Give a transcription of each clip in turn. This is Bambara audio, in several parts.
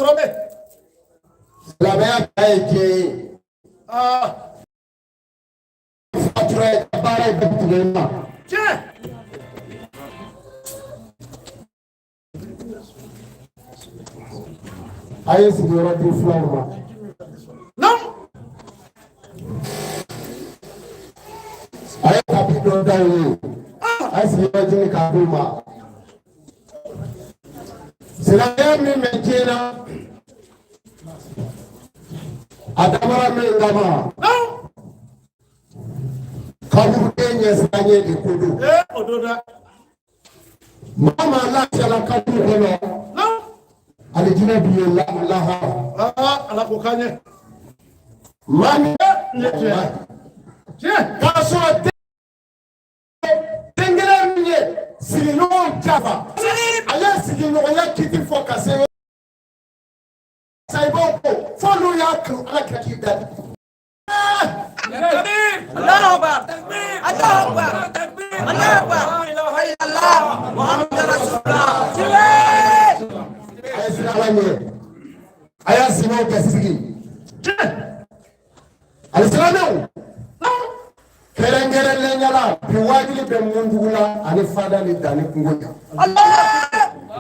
Sɔrɔ bɛ. Silamɛya ta ye diɲɛ ye. Fatura ye baara ye bɛɛ tigɛ i ma. Tiɲɛ. A ye sigiyɔrɔ di fulaw ma. Naam. A ye tapi dɔ da u ye. A ye sigiyɔrɔ ɲini k'a d'u ma. Silamɛya min bɛ diɲɛ na, a dabɔra min kama. Naam. Kaburuden ɲɛsiranɲɛ de ko don. Ee, o don dɛ. Maa maa lafiyala kaburu kɔnɔ. Naam. Alijinɛ b'i ye lahara. Ala k'o k'an ye. Maa min. Nin ye tiɲɛ ye. Tiɲɛ. K'a sɔrɔ den kelen min ye sigiɲɔgɔnw jafa. Ale ye sigiɲɔgɔnya kiti fɔ ka se sayibaw ko fo n'u y'a kanu ala kira k'i da. Allahu Akbar. Allahu Akbar. Allahu Akbar. La ilaha illallah Muhammadur Rasulullah. A ye siran ala ɲɛ. A y'a sinaw kɛ sigi. Alisilamɛw, kɛrɛnkɛrɛnnenya la bi waajuli bɛ mun dugu la ani fada ni danni kungo ɲa.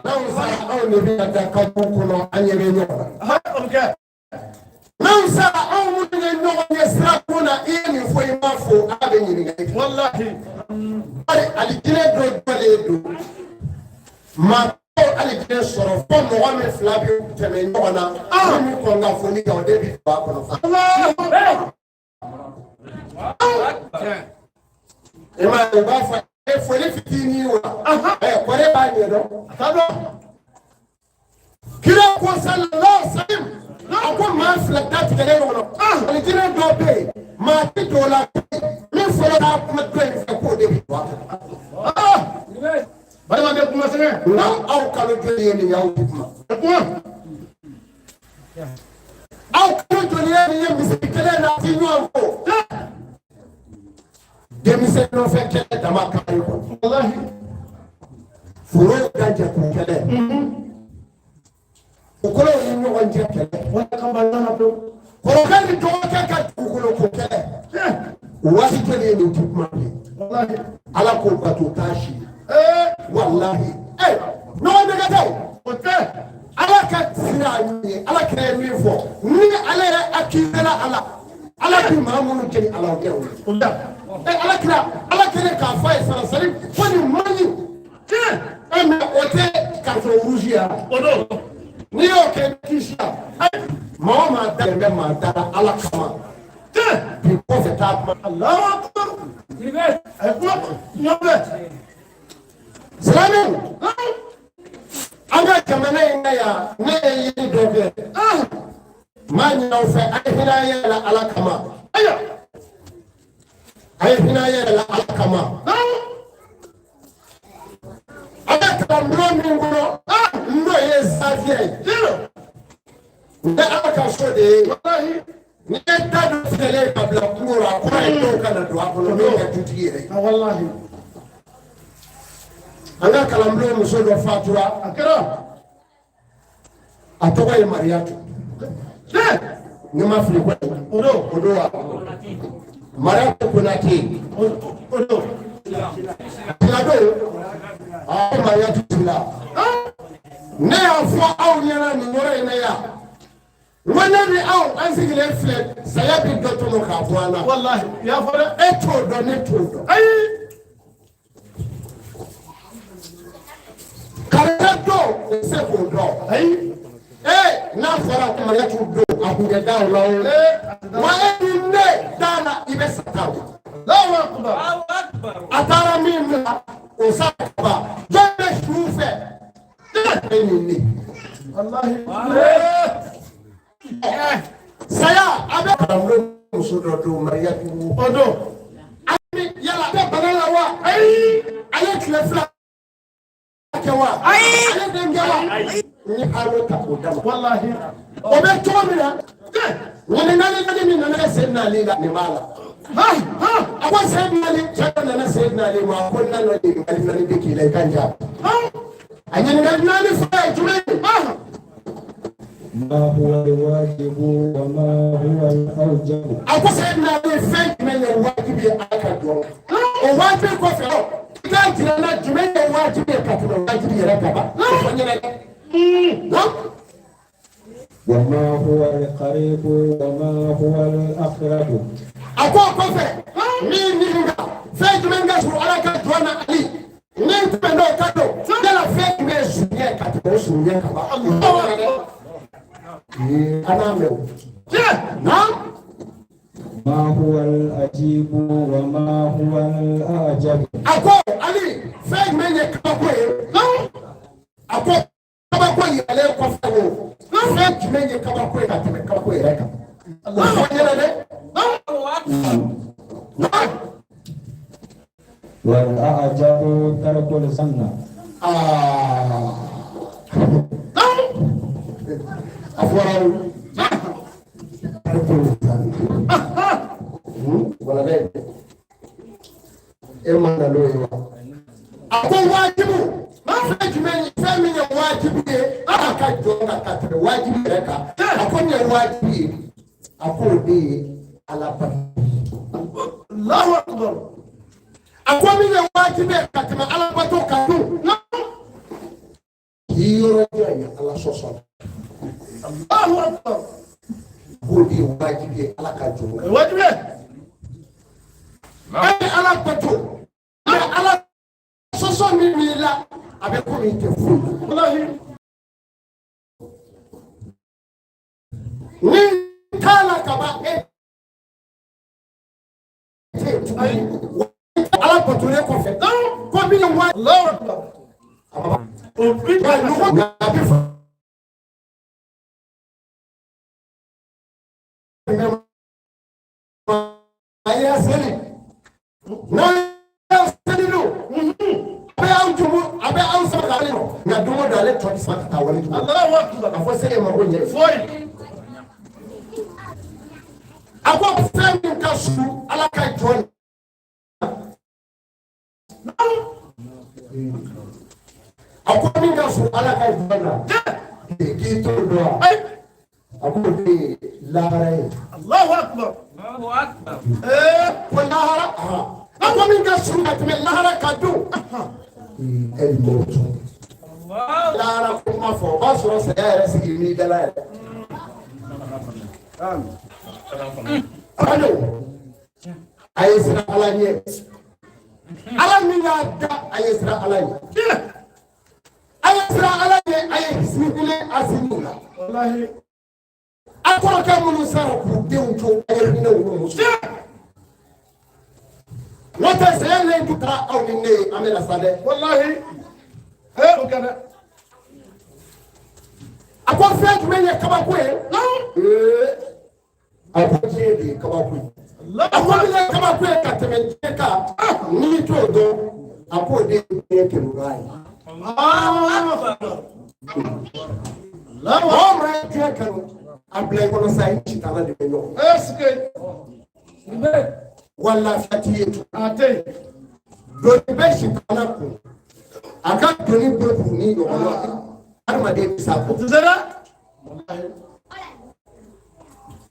N'anw sara, anw de bɛ ka da kaburu kɔnɔ, an ɲɛ bɛ ɲɔgɔn na. O bɛ kɛ. N'anw sara, anw minnu ye ɲɔgɔn ye sirakun na, i ye nin fɔ, i m'a fɔ, ala bɛ ɲininkali kɛ. Walahi. Bari alijinɛ dɔ jɔlen don, maa t'o alijinɛ sɔrɔ fo mɔgɔ min fila bɛ tɛmɛ ɲɔgɔn na, min bɛ kɔn ka foli kɛ, o de bɛ don a kɔnɔ. I m'a ye, u b'a fɔ e foli fitinin wa, ɛ kɔrɛ b'a ɲɛ dɔn. A t'a dɔn. Kira ko sallallahu alaihi wasallam, a ko maa fila datigɛlen ɲɔgɔn na, alijinɛ dɔ bɛ yen, maa tɛ don o la, min fɔlɔ k'a kuma dɔ in fɛ, k'o de bɛ don a kɔnɔ. Balimakɛ, kuma sɛgɛn. Nka aw kalo joli ye nin ye, aw tɛ kuma. Kuma. Aw kalo joli ye nin ye, misiri kelen na, a ti ɲɔgɔn fo. Denmisɛn nɔfɛ kɛlɛ dama kari kɔnɔ. Walahi. Foro dajɛ kun kɛlɛ. Dugukolow ni ɲɔgɔn cɛ kɛlɛ. Wala kan b'a ɲɔgɔn na pewu. Kɔrɔkɛ ni dɔgɔkɛ ka dugukolo ko kɛlɛ. Waati joli ye nin ti kuma bilen. Walahi. Ala k'o bato t'a si ye. Ee. Walahi. Ee, ɲɔgɔn nɛgɛ tɛ o. O tɛ. Ala ka sira ye, ala kira ye min fɔ, ni ale yɛrɛ akizela ala, ala bi maa minnu jeni ala o kɛ o ye. O tɛ. Ɛ, ala kira, ala kɛlen k'a fɔ a ye sarasari ko nin man ɲi. Tiɲɛ. Ɛ, mais o tɛ carton rouge ya. O don. N'i y'o kɛ kisi ya. Maa o maa dalen bɛ maa da la ala kama. Tiɲɛ. Bi kɔfɛ taa kuma. Allahu Akbar. A ye kuma ɲɔgɔn fɛ. Silamɛw, an ka jamana in na yan, ne ye yiri dɔ kɛ. N b'a ɲini aw fɛ, a ye hinɛ an yɛrɛ la ala kama. Ayiwa. A ye hinɛ an yɛrɛ la ala kama. An bɛ kalanbulon min kɔnɔ, n'o ye zawiya ye. Tiɲɛ. Ni ala ka so de ye. Walahi. N'i ye da dɔ tigɛlen ka bila kungo la, a kɔrɔ ye dɔw ka na don a kɔnɔ n'o kɛ dutigi yɛrɛ ye. Walahi. An ka kalanbulon muso dɔ fatura. A kɛra. A tɔgɔ ye Mariyatu. Tiɲɛ. Ne ma fili kɔni. O don. O don wa? Mariyatu Konate. O don. Sila don. Aa, Mariyatu Sila. Ne y'a fɔ aw ɲɛna nin yɔrɔ in na yan. N ko ne ni aw, an sigilen filɛ, saya bɛ dɔ tɔmɔ k'a bɔ an na. Walahi. I y'a fɔ dɛ. E t'o dɔn, ne t'o dɔn. Ayi. Karisa don, o tɛ se k'o dɔn. Ayi. Ee, n'a fɔra ko Mariyatu don, a kun tɛ da o la o. Ee. Wa e ni ne da la, i bɛ sa ta o. Allahu Akbar. A taara min bila, o sa kaba. Jɔn bɛ su fɛ? E ni ne. Walahi. Saya a bɛ kalanbulon muso dɔ don, Mariyatu. O don. Ami yala a bɛ bana la wa? Ayi. A ye tile fila kɛ wa? Ayi. A ye den kɛ wa? Ni alo ta k'o d'a ma. Walahi. O bɛ cogo min na, ɲininkali naani min nana kɛ Seyidina Ali la, nin b'a la. Ha ha. A ko Seyidina Ali, cɛ dɔ nana Seyidina Ali ma, a ko n nana ɲininkali naani de k'i la, i ka n jaabi. A ɲininkali naani fɔlɔ ye jumɛn ye? ما هو الواجب وما هو الأوجب. A ko Seyidina Ali, fɛn jumɛn ye wajibi ye Ala ka jɔn kan? O wajibi kɔfɛ, i k'a jira n na jumɛn ye wajibi ye ka tɛmɛ wajibi yɛrɛ kan ba? O fɔ n ɲɛna dɛ. وما هو القريب وما هو الأقرب. A ko o kɔfɛ, min ɲininka fɛn jumɛn ka surun Ala ka jɔn na, Ali, min tɛmɛn'o ka don, yala fɛn jumɛn ye surunya ye ka tɛmɛ o surunya kan ba? O fɔ n ɲɛna dɛ. An n'a mɛn o. Naam. ما هو العجيب وما هو الأعجب. A ko Ali, fɛn jumɛn ye kabako ye? A ko kabako yɛlɛlen kɔfɛ, o fɛn jumɛn ye kabako ye ka tɛmɛ kabako yɛrɛ kan? O fɔ n ɲɛna dɛ. Naam. والأعجب ترك الظن. Aa, a fɔra o wala dɛ, e ma na n'o ye wa? A ko wajibu, fɛn jumɛn, fɛn min ye wajibi ye Ala ka jɔn kan ka tɛmɛ wajibi yɛrɛ kan, a ko nin ye wajibi ye, a ko o de ye Ala bato. Allahu akbar. A ko min ye wajibi ye ka tɛmɛ Ala bato kan dun, k'i yɔrɔ janya Ala sɔsɔ la. Allahu akbar. K'o de ye wajibi ye Ala ka jɔn kan. Wajibi. E bɛ Ala bato, mɛ Ala sɔsɔ min b'i la, a bɛ komi i tɛ foyi la. Wallahi. Ni t'a la kaban, e tɛ yen tuguni. Ala batolen kɔfɛ, ko min ye wajibi. Allahu akbar. O bi Nka nugu a bɛ fɔ a y'a seli, n'a y'a seli don, a bɛ aw jugu, a bɛ aw sama k'ale nɔ, nka don o don ale tɔ bɛ sama ka taa wale jugu. Allahu akbar. A fɔ seli ma ko ɲɛ. Foyi. A ko fɛn min ka surun Ala ka jɔn na, a ko min ka surun Ala ka jɔn na, k'i t'o dɔn wa? A ko o de ye lahara ye. Allahu akbar. Allahu akbar. Ko lahara, a ko min ka surun ka tɛmɛ lahara kan dun, ɛli mɔtu. Lahara ko kuma fɔ, o b'a sɔrɔ saya yɛrɛ sigi n'i da la yɛrɛ. Alo, a ye siran Ala ɲɛ. Ala min y'a da, a ye siran Ala ɲɛ. A ye siran Ala ɲɛ, a ye hinɛ a siniw la. Wallahi. A kɔrɔkɛ minnu sara k'u denw to, a ye hinɛ olu muso. N'o tɛ, saya len tun taara aw ni ne ye, an bɛna sa dɛ. Wallahi. O kɛra. A ko fɛn jumɛn ye kabako ye? A ko diɲɛ de ye kabako ye. A ko min ye kabako ye ka tɛmɛ diɲɛ kan, n'i t'o dɔn, a k'o de ye diɲɛ keguya ye. Allahu akbar. Mɔgɔ o maa ye diɲɛ kanu, a bila i kɔnɔ sa, i sitana de bɛ ɲɔgɔn. Est-ce que Wa lafiya t'i ye tun. A tɛ yen. Doni bɛ sitana kun, a ka doni bɛ k'u ni ɲɔgɔn na, hadamaden bɛ s'a kɔ. Tɛ se dɛ.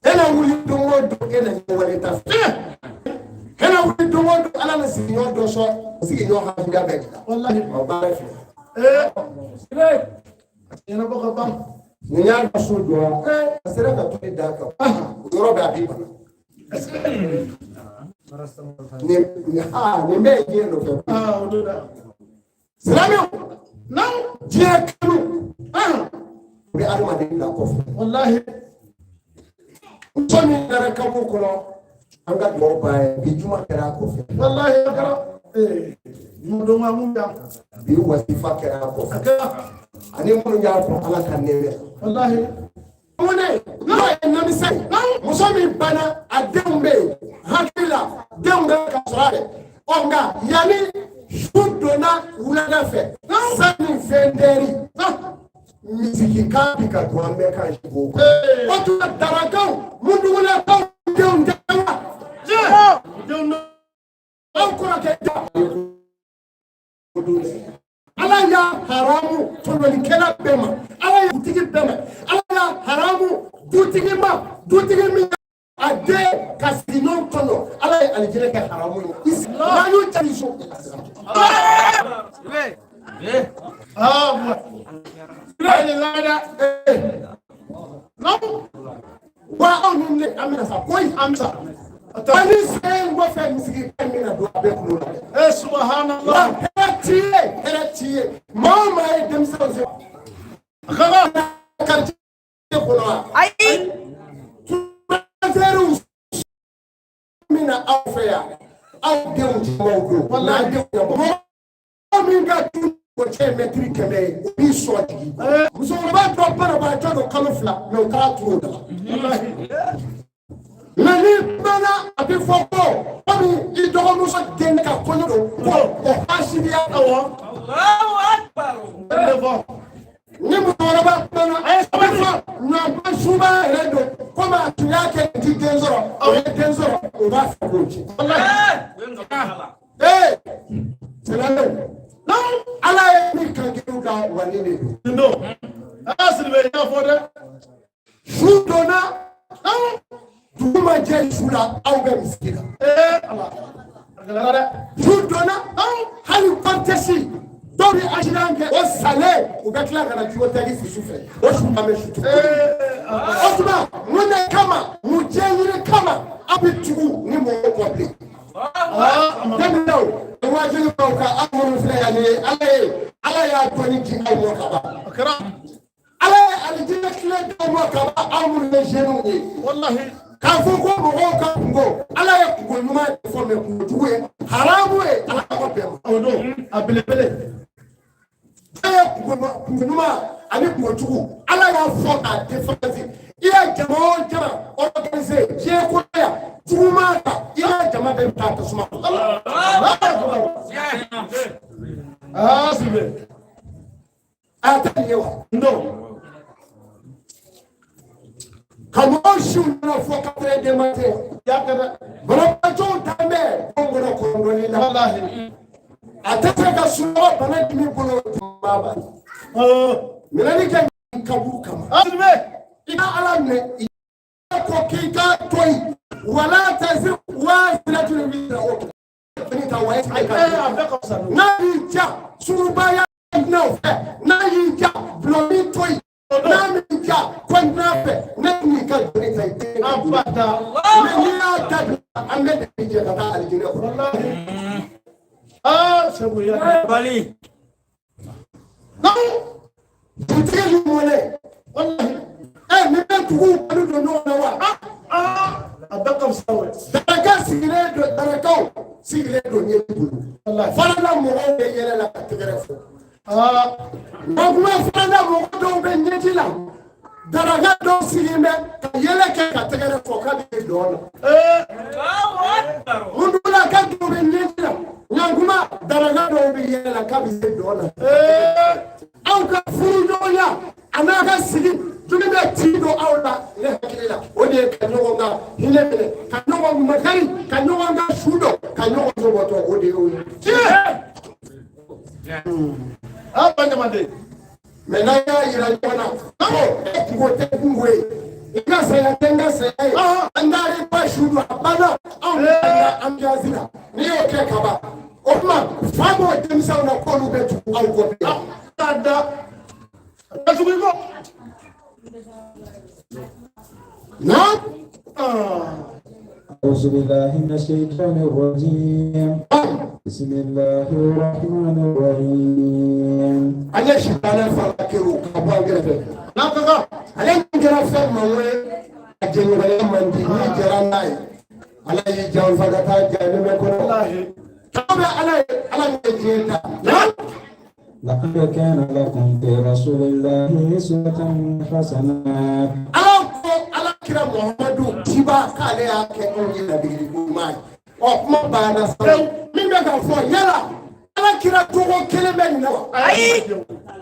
E na wuli don o don, e na ɲɛwale ta fɛ. E na wuli don o don, Ala na sigiɲɔgɔn dɔ sɔn, sigiɲɔgɔn hakilila bɛɛ dilan. Wallahi. O baara filɛ. Ɲɛnabɔ ka ban. Nin y'a ka so jɔ, a sera ka toli d'a kan, o yɔrɔ bɛɛ a b'i bana. Nin nin aa, nin bɛɛ ye diɲɛ nɔfɛ. O don dɛ. Silamɛw, Naam. diɲɛ kanu, o bɛ adamaden bila kɔfɛ. Wallahi. Muso min nana kaburu kɔnɔ, an ka dugawu b'a ye bi, juma kɛra a kɔfɛ. Wallahi a kɛra. Mun don wa mun yan. Bi wasifa kɛra a A kɔfɛ. kɛra. Ani minnu y'a fɔ, Ala ka nɛɛmɛ. Wallahi. Mun n'o ye namisa ye, muso min banna, a denw bɛ yen, hakili la denw bɛ ka sɔrɔ a fɛ. Ɔ nka yanni su donna wulada fɛ, sanni fɛn dɛri misikikan bi ka don, an bɛɛ kan si k'o kɔnɔ. O tuma darakaw, mundugulakaw denw tɛ wa? Denw Aw kɔrɔkɛ da. Ala y'a haramu tɔɲɔlikɛla bɛɛ ma, Ala y'a tigi bɛɛ ma, Ala y'a haramu. dutigi ma, dutigi min a den ka sigiɲɔgɔn kɔnɔ, Ala ye alijinɛ kɛ haramu ye. N'an y'u jaabi so. Ah, Wa aw ni ne an bɛna sa koyi. An sa. Ani sen kɔfɛ misigi kan min na don a bɛɛ kulo la. Eh, subhanallah. Wa hɛrɛ t'i ye, hɛrɛ t'i ye. Maa o maa ye denmisɛnw se. Kaka. Quartier kɔnɔ wa? Ayi. Transfert min na aw fɛ yan, aw denw camanw don. N'a denw ɲɛbɔ. Mɔgɔ min ka tu o cɛ ye mɛtiri 100 ye, o b'i sɔ jigin. Musokɔrɔba dɔ banabaatɔ don kalo 2, mɛ o taara turu o da la. Mɛ n'i kumana, a bɛ fɔ ko komi i dɔgɔmuso den ka kɔɲɔ don, ko o hasidiya. Awɔ. Ni musokɔrɔba kumana, a bɛ fɔ ɲɔgɔn suba yɛrɛ don, komi a tun y'a kɛ ti den sɔrɔ, o ye den sɔrɔ, o b'a fɛ k'o ci. Ee, silamɛw, Ala ye min kankiw ka wali de don. Ndo. Ah, Sidibe, i y'a fɔ dɛ. Su donna, dugu ma jɛ su la, aw bɛ misiri la. Eh, Ala. A gɛlɛyara dɛ. Su donna, hali kɔntɛsi dɔw bɛ accident kɛ, o salen, u bɛ tila ka na discothèque fi su fɛ, o su an bɛ su tugun. O tuma, mun de kama, mun diɲɛ ɲini kama, aw bɛ tugu ni mɔgɔw kɔ bilen? Denmisɛnw, waajuli b'aw kan, aw minnu filɛ yan nin ye, Ala ye, Ala y'a dɔnni di aw ma ka ban. A kɛra. Ala ye alijinɛ tile d'aw ma ka ban, aw minnu ye jeunes ye. Wallahi. K'a fɔ ko mɔgɔw ka kungo, Ala ye kungo ɲuman de fɔ, mɛ kungo jugu ye haramu ye Ala ko bɛɛ ma. O don. A belebele. Ala ye kungo ɲuman ani kungo jugu, Ala y'a fɔ k'a différence. I ye jama o jama organiser diɲɛ kɔnɔ yan, juguman ta, i ka jama bɛɛ bɛ taa tasuma kɔnɔ. Ah, Sidibe. A tɛ nin ye wa? Ndo. Ka mɔgɔw siw nana fɔ 4 heures du matin. Y'a kɛ dɛ. Banabaatɔw t'an bɛ bon kɔnɔ kɔnɔntɔnni la. Wallahi. A tɛ se ka sunɔgɔ, bana dimi bolo maa ba. Minɛli kɛ i kaburu kama. Ah, Sidibe. I ka Ala minɛ, i ko k'i ka to yen. Wala taziru waziratun wizra ukhra. Ni ta wa ye Eh, a bɛɛ ka fisa. N'a y'i ja sungurubaya n'aw fɛ, n'a y'i ja bulɔmi to yen, n'a m'i ja kɔntina fɛ, ne n'i ka joli ta i den ka joli. Abada. Mɛ n'i y'a dabila, an bɛ de jɛ ka taa alijinɛ kɔnɔ. Wallahi. Ah, Segu y'a kɛ. Bali. Dugutigi ni mɔlɛ. Wallahi. Ɛ, nin bɛ duguw kanu don ɲɔgɔn na wa? Ah, a bɛɛ ka fisa o ye. Daraka sigilen don, darakaw sigilen don ɲɛ bolo. Wallahi. Farala mɔgɔw bɛ yɛlɛ la ka tɛgɛrɛ fɔ. Ah, O kuma, farala mɔgɔ dɔw bɛ ɲɛji la. Daraka dɔw sigilen bɛ ka yɛlɛ kɛ ka tɛgɛrɛ fɔ k'a bɛ dɔn na. eh, Mundula ka dɔw bɛ ɲɛji la. Ɲankuma, daraka dɔw bɛ yɛlɛ la k'a bɛ se dɔn na. eh, Aw ka furuɲɔgɔnya a n'a ka sigi jumɛn bɛ ci don aw la, ne hakili la, o de ye ka ɲɔgɔn ka hinɛ minɛ, ka ɲɔgɔn makari, ka ɲɔgɔn ka su dɔn, ka ɲɔgɔn tɔbɔtɔ, o de y'o ye. Ah, ba ɲamaden. Mɛ n'an y'a yira ɲɔgɔn na ko e kungo tɛ kungo ye, i ka saya tɛ n ka saya ye, an taara ba su don, a banna, anw bɛ an ka ambiance la. N'i y'o kɛ ka ban, o tuma fa b'o denmisɛnw na k'olu bɛ tugu aw kɔ bilen. K'a da. A tugu i kɔ. Naam. Ah. أعوذ بالله من الشيطان الرجيم بسم الله الرحمن الرحيم An ye sitanɛ fara keru ka bɔ an kɛrɛfɛ. N'a ka kan. Ale min kɛra fɛn mango ye, a jɛɲɔgɔnya man di, n'i jɛra n'a ye, Ala y'i janfa ka taa jahanama kɔnɔ. Wallahi. K'aw bɛ Ala ye, Ala min ye diɲɛ da. Naam. لقد كان لكم في رسول الله أسوة حسنة Ala ko Ala kira Muhamadu ciba k'ale y'a kɛ anw ye ladegeli ko ɲuman ye. Ɔ, kuma banna sa. Min bɛ ka fɔ, yala Ala kira cogo kelen bɛ nin na wa? Ayi.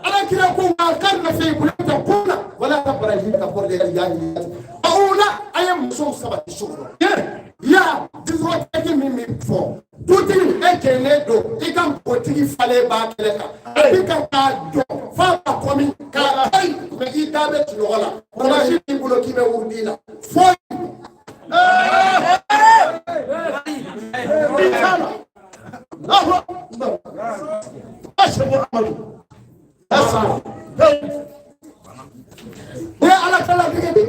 Ala kira ko wa karna fi buyutikunna wala tabarrajna tabarrujal jahiliyyah. O la, a ye musow sabati so kɔnɔ. Ya discothèque min bɛ fɔ, Dutigi e kelen don i ka npogotigi falen b'a kɛnɛ kan a bɛ ka k'a dɔn f'a ka kɔmi k'a ayi mɛ i da bɛ sunɔgɔ la kɔlɔsi b'i bolo k'i bɛ wurudi la foyi. Ni ye ala kala dege de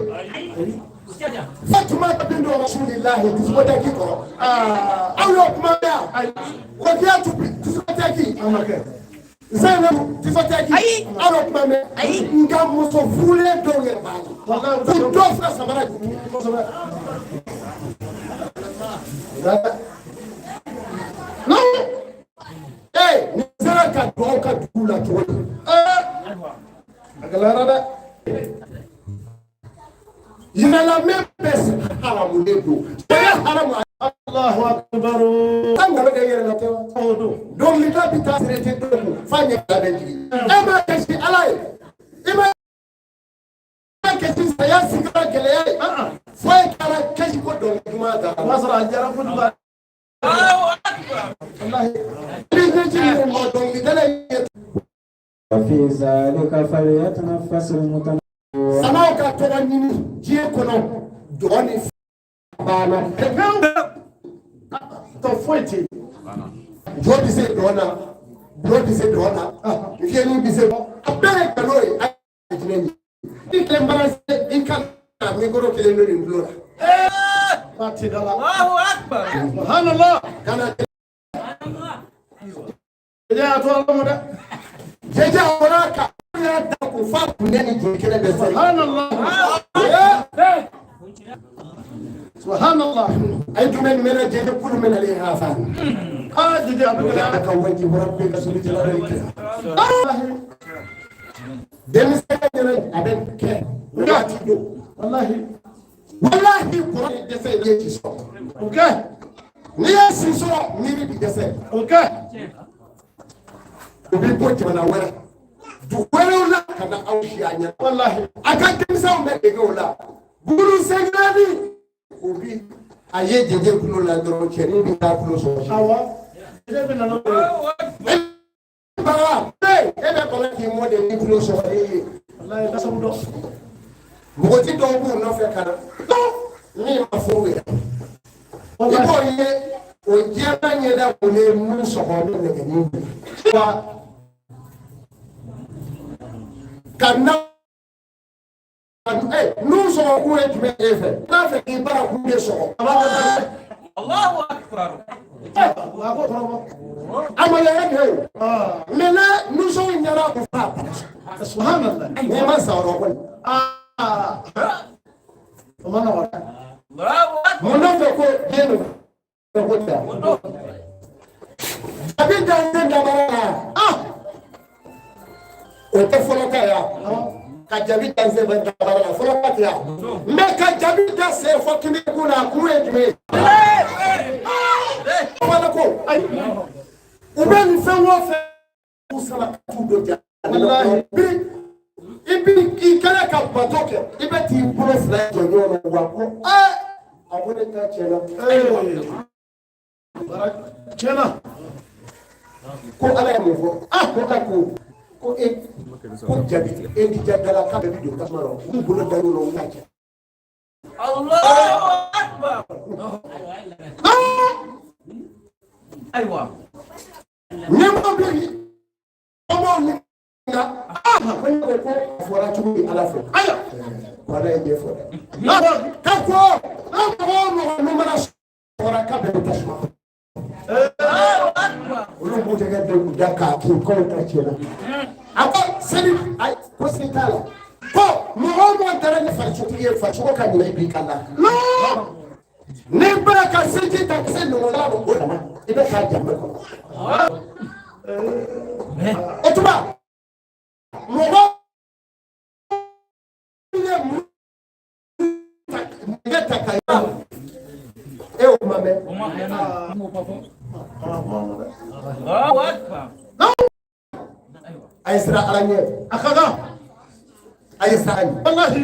Fatumata bintu Rasulillahi dusukun tɛ k'i kɔrɔ aw y'o kuma mɛn yan Rokiya dusukun tɛ k'i Zainabu dusukun tɛ k'i aw y'o kuma mɛn nka muso furulen dɔw yɛrɛ b'a la k'u dɔw filɛ samara ju ee nin sera ka don aw ka dugu la cogo di A gɛlɛyara dɛ. Yɛrɛlamɛn bɛɛ haramulen don o ye haramu. Allahu akbar. An nkalon kɛ yɛrɛ la tɛ wa? O don. Dɔnkilida bɛ taa sere tɛ dɔw kun f'a ɲɛ fila bɛ jigin. E ma kasi Ala ye, i ma kasi saya sigara gɛlɛya ye, fo e taara kasi ko dɔnkili duman da. O b'a sɔrɔ a diyara kojugu. Walahi. I b'i ɲɛji min mɔ dɔnkilidala ye. وفي ذلك فليتنفس المتنافسون. Samaw ka tɔgɔ ɲini diɲɛ kɔnɔ dɔgɔ ni banna pewu. Tɔ foyi tɛ yen. Jɔ bɛ se dɔn na, dɔ bɛ se dɔn na, fiyɛni bɛ se a bɛɛ ye nkalon ye. A ye jinɛ ye. I kelen bara se i ka na mikoro kelen don nin tulo la. Ba ti da la. Subhanallah. Kana Jɛjɛ y'a to Ala ma dɛ. jɛjɛ a bɔra ka y'a da ko f'a kun ni joli kɛnɛ bɛ se. Subhanallah. Subhanallah. A ye jumɛn mɛnɛ jɛjɛ kulu mɛnɛ ale y'a fa. Aa jɛjɛ a bɛ gɛlɛya. Ka waji bɔra bɛɛ ka soli jala dɔ kɛ. Denmisɛn yɛrɛ a bɛ kɛ waati don. Walahi. Walahi kɔrɔ ni dɛsɛ i ye ci sɔrɔ. O kɛ. N'i ye si sɔrɔ miiri bi dɛsɛ. O kɛ. U bɛ bɔ jamana wɛrɛ dugu wɛrɛw la ka na aw si a ɲɛ. Walahi. A ka denmisɛnw bɛ dege o la. Buguru sɛgɛrɛni o bi a ye jɛjɛ kulo la dɔrɔn cɛnin bɛ taa kulo sɔrɔ. Awɔ. Jɛjɛ bɛ na n'o ye. E baga ee e bɛ kɔnɔ k'i mɔ de ni kulo sɔrɔ e ye. Walahi kasabu dɔn. Npogotigi dɔw b'u nɔfɛ ka na min ma furu yɛrɛ. I b'o ye o jɛman ɲɛda kolen mun sɔgɔ ni nɛgɛnin ye. Wa ka na nun sɔgɔ kun ye jumɛn ye e fɛ? N'a fɛ k'i bara kun de sɔgɔ. A ko kɔrɔbɔ. A maloyara de o. Mɛ n'a nusɔn ɲɛna o fa. Subhanallah. N'i ma sa o rɔ kɔni. Aa. O ma nɔgɔn dɛ. Mun n'a fɛ ko den don ko tɛ. Jabi dan den dabara la. O tɛ fɔlɔ ta ya. Ka jabi dan sen dabara la fɔlɔ ta tɛ ya. Mɛ ka jabi da sen fɔ kinikun na a kun ye jumɛn ye? Fɔlɔ ko ayi. U bɛ nin fɛn o fɛn k'u sama ka t'u don ja. Walahi. I bi i kɛlen ka bato kɛ i bɛ t'i bolo fila jɔ ɲɔgɔn na wa ko aa a ko ne ta tiɲɛna. Bara tiɲɛna. Ko ala ye mun fɔ ko ka ko ko e ko jabi e ni jadala k'a bɛɛ bi don tasuma la u b'u bolo da ɲɔgɔn na u b'a jɛ. Ɲɛmɔgɔ bɛ yen ɲɛmɔgɔw ni nka ko ne ko ko a fɔra cogo di ala fɛ ayiwa ko ala ye ɲɛfɔ dɛ. Ka ko an mɔgɔ o mɔgɔ n'u mana sɔrɔ k'a bɛɛ bɛ tasuma. Olu b'u tɛgɛ don u da k'a kin k'aw ta tiɲɛna. A ko seli ayi ko seli t'a la. Ko mɔgɔ o mɔgɔ taara ni farisotigi ye farisogo ka ɲinɛ i b'i ka la. N'i bɛna ka seliji ta ka se nɔgɔya ma o dama i bɛ k'a janbɛ kɔnɔ. O tuma mɔgɔ ye mun ta nɛgɛ ta ka e y'o kuma mɛn. A ye siran Ala ɲɛ. A ka kan. A ye siran a ɲɛ. Walahi.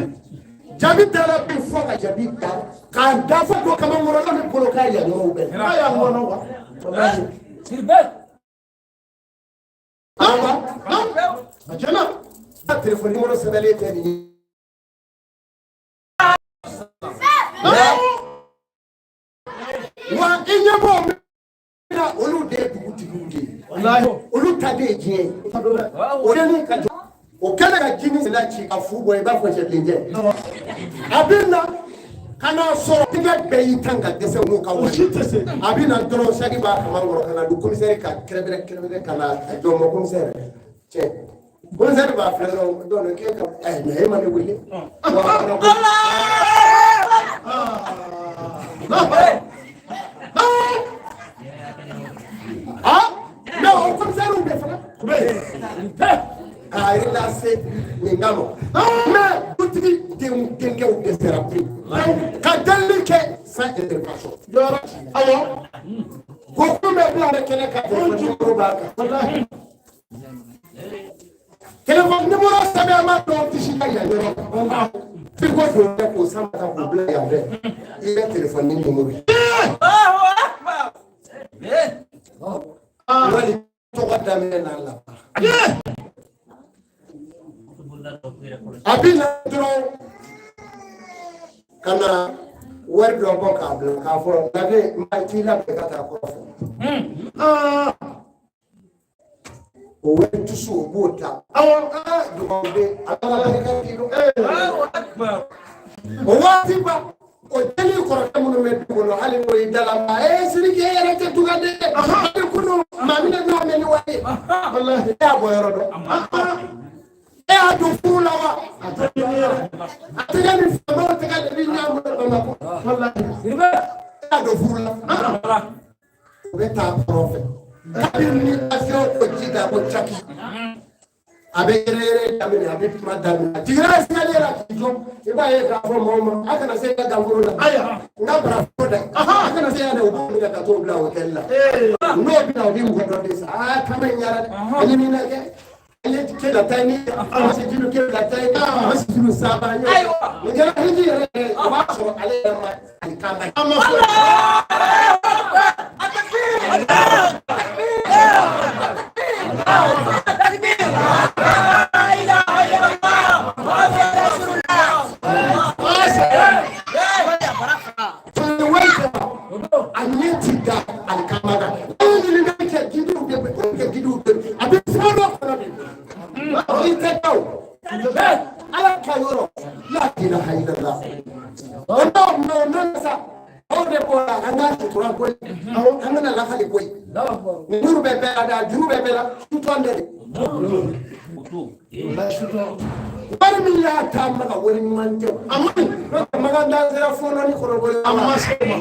Jabi dara bi fɔ ka jabi da k'a da fɔ dɔ kamankɔrɔla min bolo k'a yan yɔrɔw bɛɛ. A y'a ŋɔnɔ wa. A tiɲɛna a telefɔni nimoro sɛbɛnlen tɛ nin ye. Wa i ɲɛ b'o min na, olu de ye dugutigiw de ye, olu ta de ye diɲɛ ye. O de ni ka jɔ o kɛlen ka ji ni senna ci ka fu bɔ, i b'a fɔ cɛbilencɛ a bɛ na ka n'a sɔrɔ tigɛ bɛɛ y'i tan ka dɛsɛ n'u ka wari. A bɛ na dɔrɔn, saki b'a kaman kɔrɔ ka na don commissaire ka kɛrɛbɛrɛ kɛrɛbɛrɛ ka na a jɔ ma. Commissaire cɛ, commissaire b'a filɛ dɔrɔn dɔn k'e ka ɛ mais e ma ne wele wa a fana ko ah mais o commissaire bɛ fana k'a relase nin kama, mais dutigi denw denkɛw dɛsɛra pewu ka delili kɛ sans intervention. Awɔ, ko kun bɛ bila bɛ kɛnɛ kan, téléphone numéro b'a kan, téléphone numéro sɛbɛn ma dɔw tisi ka yan yɔrɔ f'i ko don kɛ k'o sama ta k'o bila yan fɛ, i bɛ téléphone numéro ye wali tɔgɔ daminɛ n'a laban. A bɛ na dɔrɔn ka na wari dɔ bɔ k'a bila k'a fɔ labɛn ma t'i labɛn ka taa kɔfɛ. O wari dusu, o b'o ta. Awɔ, aa dugawuden a bɛ ala barika k'i don. O waati ba o jeli kɔrɔkɛ minnu bɛ du kɔnɔ, hali n'o y'i dala ma ee Sidiki, e yɛrɛ tɛ dugaden ye, hali kunun maa min ɲɔgɔn mɛn ni wari ye, e y'a bɔ yɔrɔ dɔn, e y'a don furu la wa? A tɛgɛ ni faamaw tɛgɛ de bɛ ɲɔgɔn bolo Bamakɔ, e y'a don furu la. O bɛ taa kɔrɔn fɛ, kabini ni avion ko ji da ko caki, a bɛ yɛrɛ yɛrɛ daminɛ, a bɛ kuma daminɛ, a jiginna escalier la k'i jɔ, i b'a ye k'a fɔ mɔgɔw ma a kana se i ka ganforo la, ayiwa n ka baraforo dɛ, a kana se yan dɛ. U b'o minɛ ka t'o bila hôtel la. N'o bɛna, o bɛ mɔgɔ dɔ de sa aa kama in ɲara dɛ, an ye min na kɛ, an ye ke la taa ni an se julu ke la taa ni an se julu saba ye, nin kɛra hiji yɛrɛ yɛrɛ, o b'a sɔrɔ ale yɛrɛ ma ani kan ma. A ɲɛ ti da alikama kan. An ye ɲininkali kɛ, gidiw de bɛ kɛ, gidiw de a bɛ fɛn dɔ kɔnɔ de, i tɛ da o ala ka yɔrɔ la ilaha illallah. O n'o o n'o sa aw de bɔra, an ka sutura koyi, an kana lakali koyi, juru bɛ bɛɛ la dɛ, juru bɛ bɛɛ la, sutɔn de. Wari min y'a ta Maka, wari ɲuman tɛ, a ma ɲi, n'o tɛ Maka dan sera fɔlɔ ni kɔrɔbɔrɔ a ma se o ma.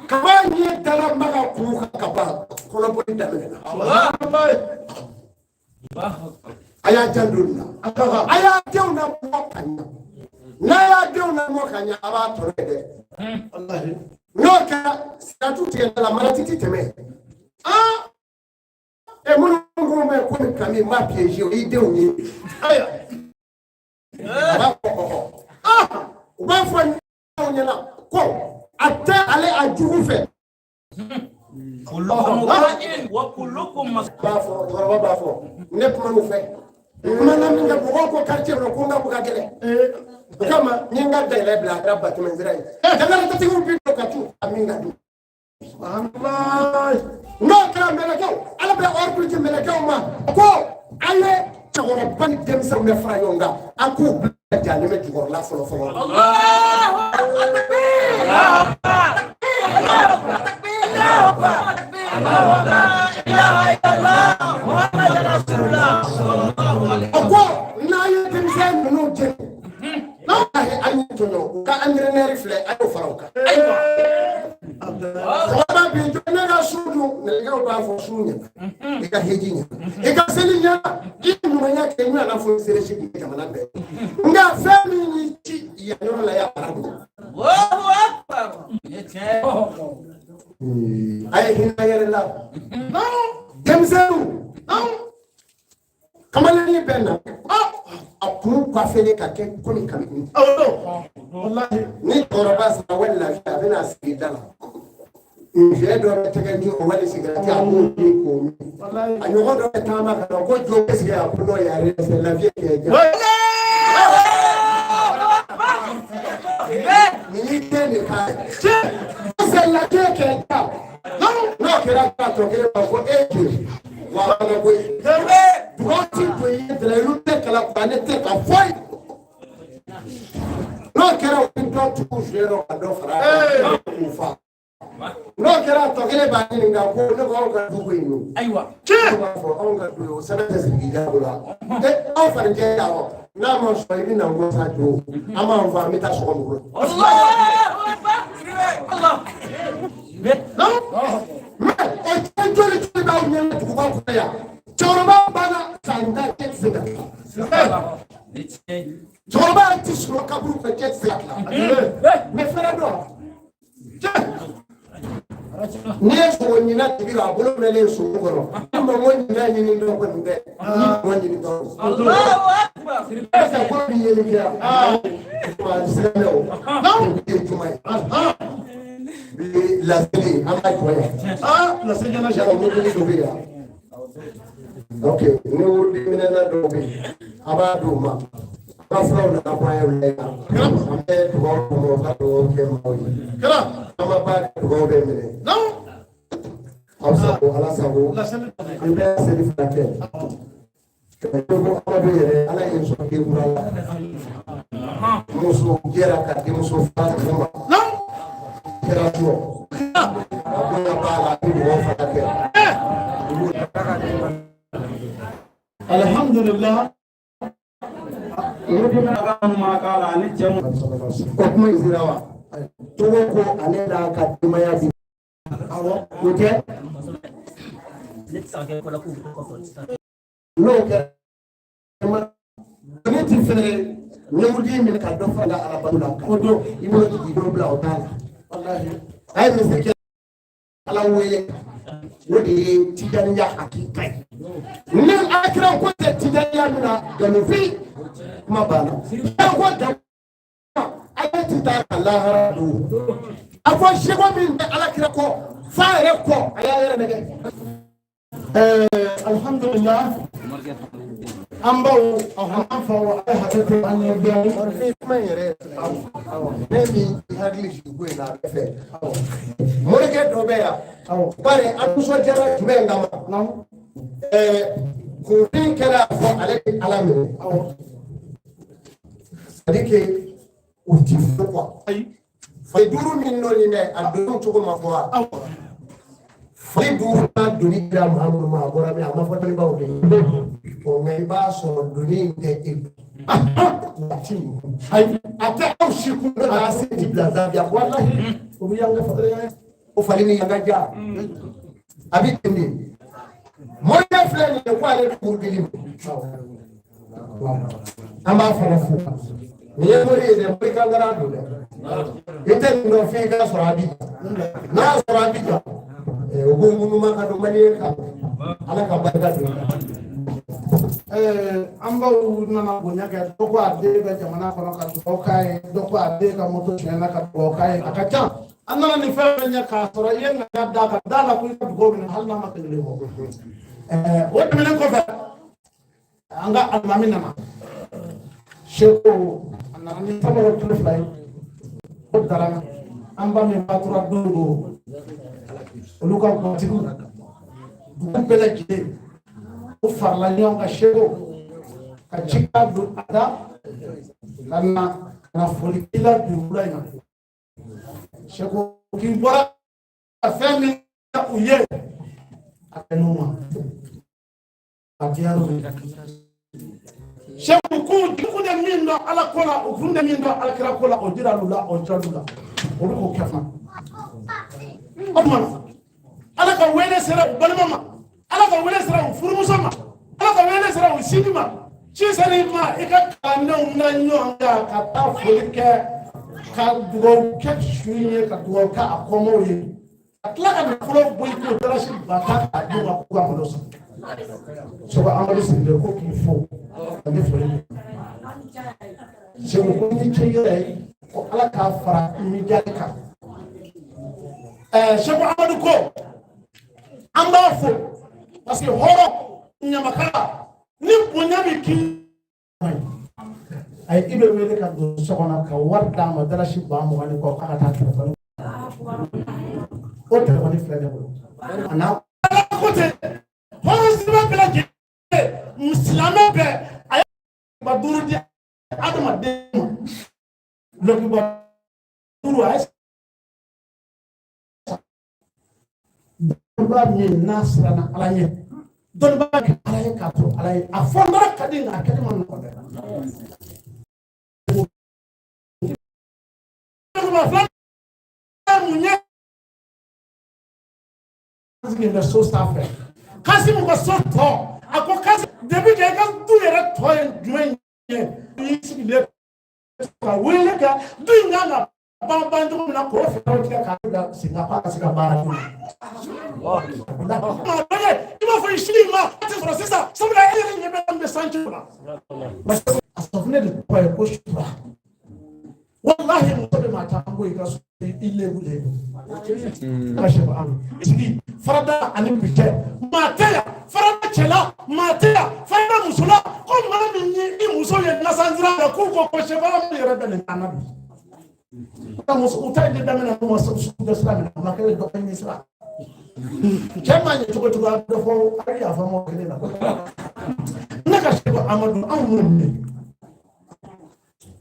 Kaba ɲɛ dara Maka kun kan ka ban, kɔnɔbɔli daminɛna. A y'a janto nin na, a y'a denw na bɔ ka ɲa, n'a y'a denw na bɔ ka ɲa, a b'a tɔrɔ ye dɛ. N'o kɛra, siratu tigɛ la, marati ti tɛmɛ. E minnu ko bɛ ko ni kami ma piégé, o y'i denw ye. A b'a fɔ ɔhɔ, u b'a fɔ ɲɔgɔn ɲɛna ko a tɛ ale a jugu fɛ. B'a fɔ cɛkɔrɔba b'a fɔ ne kuma n'u fɛ, n kumana min kɛ, mɔgɔw ko quartier kɔnɔ ko n ka ko ka gɛlɛn, o kama n ye n ka dayɛlɛ bila, a kɛra batɛmɛsira ye, jamanatatigiw bi don ka t'u ka min ka dun. N'o kɛra, mɛlɛkɛw, ala bɛ ordre di mɛlɛkɛw ma ko a ye cɛkɔrɔba ni denmisɛnw bɛ fara ɲɔgɔn kan, a k'u bila jahanɛmɛ jukɔrɔla fɔlɔ fɔlɔ. O ko n'a ye denmisɛn ninnu jeni, n'a ye a y'u tɔɲɔ, u ka entraîneur filɛ, a y'o fara o kan. Cɛkɔrɔba bi jɔ ne ka su dun, mɛlɛkɛw b'a fɔ su ɲɛna, i ka heji ɲɛna, i ka seli ɲɛna, i ye ɲumanya kɛ, i ɲɔgɔnna fo sere si kun jamana bɛɛ, nka fɛn min y'i ci yan yɔrɔ la, y'a bara don. A ye hinɛ yɛrɛ la, denmisɛnninw, kamalennin bɛ na, a kun coiffé ka kɛ komi kabini ni cɛkɔrɔba sara wali lafiya, a bɛna sigi da la. Nfiyɛ dɔ bɛ tɛgɛ di o wali sigirɛti a b'o min k'o min. A ɲɔgɔn dɔ bɛ taama ka na ko jɔ bɛ sigi a ko non, y a rien, c'est la vie qui est bien. Nin y'i den de k'a ye. C'est la vie qui est bien. N'o kɛra k'a tɔ kelen ma ko e joli wa a mana koyi. Dugawu ti don i ye dalayilu tɛ kalan kuranɛ tɛ ka foyi. N'o kɛra u bɛ dɔ tugu fiyɛ dɔ ka dɔ fara a kan k'u fa. N'o kɛra a tɔ kelen b'a ɲininka ko ne ko aw ka du ko in don. Ayiwa. Ne b'a fɔ anw ka du ye o sɛbɛn tɛ sigi jago la. E aw farijɛ yan wa n'a ma sɔn i bɛ na n ko sa jo an b'an fa an bɛ taa sɔgɔma la. Mais o cɛ joli joli b'aw ɲɛ duguba kɔnɔ yan cɛkɔrɔba banna san tan cɛ tɛ se ka tila. Cɛkɔrɔba yɛrɛ ti sunɔgɔ kaburu kɔnɔ cɛ tɛ se ka tila. Mais fɛrɛ dɔn. N'i ye sogo ɲinan tigi la a bolo mɛnlen sogo kɔrɔ ni mɔgɔ ɲinan ɲini dɔn kɔni tɛ ni mɔgɔ ɲini dɔn. Ɛseke ko bi yeli kɛ silamɛ o bi ye juma ye bi laseli an b'a jɔ yan. Yala mobili dɔ bɛ yan. Ok, ni wurudi minɛna dɔw bɛ yen a b'a d'u ma. An ka furaw nana bɔ an ye wula in na. An bɛ dugawu d'u ma u ka dugawu kɛ maaw ye. An ma ba dugawu bɛ minɛ. Aw sago Ala sago. An bɛ seli fila kɛ. Ko Amadu yɛrɛ Ala ye sɔn den kura la. Muso jɛra ka denmuso fila d'u ma. Kɛra sɔ. A bonya b'a la a bɛ dugawu fana kɛ. Alhamdulillah. O kuma in sera wa? Togo ko ale n'a ka denbaya bi. Awɔ, o tɛ. N'o kɛra ne ti fɛnɛ ɲɛwudi minɛ ka dɔ fara alabato la ko don i bolo jigin i bolo bila o t'a la. A ye misiri kɛ Ala wele o de ye tijaniya hakika ye. Ni alakira ko tɛ tijaniya min na nkalonfin kuma banna. Kira ko dama ala ti taa ka lahara don. A fɔ seko min bɛ alakira kɔ f'a yɛrɛ kɔ a y'a yɛrɛ nɛgɛ. Alhamdulillah. An baw an faw a ye hakɛ to an ye dɔɔnin. Ni kuma in yɛrɛ ne min hakili jigin ko in na a bɛ fɛ. Morikɛ dɔ bɛ yan. Bari an nisɔndiyara jumɛn kama? Kunfin kɛra a fɔ ale bɛ Ala minɛ. C'est à dire que u ti fɔ quoi. Fali duuru min dɔnni dɛ a donni cogo ma fɔ wa. Fali duuru n'a donni dira Muhamadu ma a bɔra min a ma fɔ dɔnnibaaw de ye. Ɔ nka i b'a sɔrɔ donni in tɛ e bolo. Waati ayi a tɛ aw si kun na a se ti bila zabiya walahi O bɛ yan ka fɔ o fali ni yan ka ja a bɛ ten de. Morikɛ filɛ nin ye ko ale bɛ wurudili ma. An b'a fana fo. Nin ye mori ye dɛ, mori kankara don dɛ. I tɛ nin dɔn f'i ka sɔrɔ Abijan. N'a y'a sɔrɔ Abijan, o ko ŋunuma ka don maliyɛn kan. Ala ka barika don i la. An baw nana bonya kɛ dɔ ko a den bɛ jamana kɔnɔ ka dugawu k'a ye dɔ ko a den ka moto tiɲɛna ka dugawu k'a ye a ka ca an nana ni fɛn fɛn ye k'a sɔrɔ i ye ŋaniya d'a kan d'a la ko i ka dugawu minɛ hali n'a ma kelen bɔ. O tɛmɛnen kɔfɛ an ka alimami nana seko a nana ni sabaro kilo fila ye o dara an ba min fatura don don olu ka gatigiw dugu bɛɛ lajɛlen o farala ɲɔgɔn kan seko ka cikan don a da ka na ka na foli k'i la bi wula in na seko k'i bɔra ka fɛn min kɛ u ye a bɛnn'u ma a diyara u ye seko k'u kun tɛ min dɔn ala ko la u kun tɛ min dɔn alakira ko la o jiral'u la o jiral'u la olu k'o kɛ fana o tuma na ala ka wele sera u balima ma ala ka wele sera u furumuso ma ala ka wele sera u sinji ma ci sera i ma i ka kalandenw na ɲɔgɔn kan ka taa foli kɛ ka dugawu kɛ su in ye ka dugawu kɛ a kɔmɔw ye ka tila ka nafolo bɔ i k'o dalasi ba tan k'a d'u ma k'u ka malo san sɔgɔ Amadu Sidibe ko k'i fo ka ne foli kɛ Segu ko ni ce yɛrɛ ye ko ala k'a fara mijali kan. Sɛku Amadu ko an b'a fo parce que hɔrɔn ɲamakala ni bonya bɛ k'i a ye i bɛ wele ka don so kɔnɔ ka wari d'a ma dalasi 20,000 ni kɔ k'a ka taa telefɔni o telefɔni filɛ ne bolo a n'a ala ko ten hɔrɔn sira bɛɛ lajɛlen silamɛ bɛɛ a ye ba duuru di adamaden ma dulɔkiba duuru a ye dɔnnibaa min n'a siranna ala ɲɛ dɔnnibaa kɛ ala ye k'a to ala ye a fɔ nɔrɔ ka di nka a kɛli man nɔgɔn dɛ. Filanan mun ye sigilen bɛ so sanfɛ Kasimu ka so tɔ a ko Kasimu depuis que i ka du yɛrɛ tɔ ye jumɛn ye i sigilen ka wele kɛ du in kan ka ban ban cogo min na k'o fɛɛrɛw tigɛ k'a bila sen kan k'a ka se ka baara kɛ. I b'a fɔ i sini ma a tɛ sɔrɔ sisan sabula e yɛrɛ ɲɛ bɛ an bɛ sanji la. A safunɛ de tɔgɔ ye ko sutura. Walahi muso bɛ maa caman bɔ i ka so i lebu lebu. Ala sɛ an sigi farada ani bi cɛ maa tɛ yan farada cɛ la maa tɛ yan farada muso la ko maa min ye i muso ye nasansira la k'u ko ko sɛba min yɛrɛ bɛ nin kan na bi. Muso u ta in de daminɛ n'u ma sugu bɛ sira min na a ma kɛ dɔ ɲini sira. Cɛ ma ɲɛ cogo cogo a bɛ fɔ a bɛ yafa mɔgɔ kelen na. Ne ka sɛba Amadu anw m'o minɛ.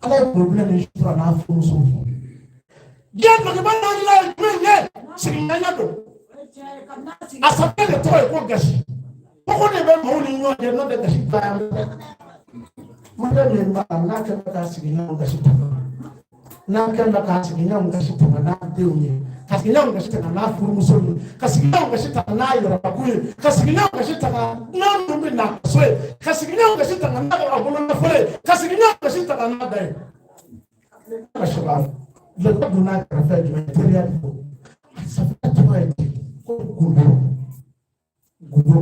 Ala ye problème ni sutura n'a furumuso. Diɲɛ dɔnkilibaa naani ye jumɛn ye sigiɲɔgɔnya don. A sababu de tɔgɔ ye ko gasi. Kɔgɔ de bɛ maaw ni ɲɔgɔn cɛ n'o tɛ gasi ba yan. Mɔgɔ min b'a la n'a kɛlen bɛ k'a sigiɲɔgɔn gasi tɛmɛ n'a kɛlen bɛ k'a sigiɲɔgɔn gasi tɛmɛ n'a denw ye ka sigiɲɔgɔn gasi tɛmɛ n'a furumuso ye ka sigiɲɔgɔn gasi tɛmɛ n'a yɛrɛbakun ye ka sigiɲɔgɔn gasi tɛmɛ n'a minnu bɛ na so ye ka sigiɲɔgɔn gasi tɛmɛ n'a ka bolonafolo ye ka sigiɲɔgɔn gasi tɛmɛ n'a da ye. Ka sɔrɔ a donna kɛrɛfɛ jumɛn teriya de don a safunɛ tɔgɔ ye di ko gundo gundo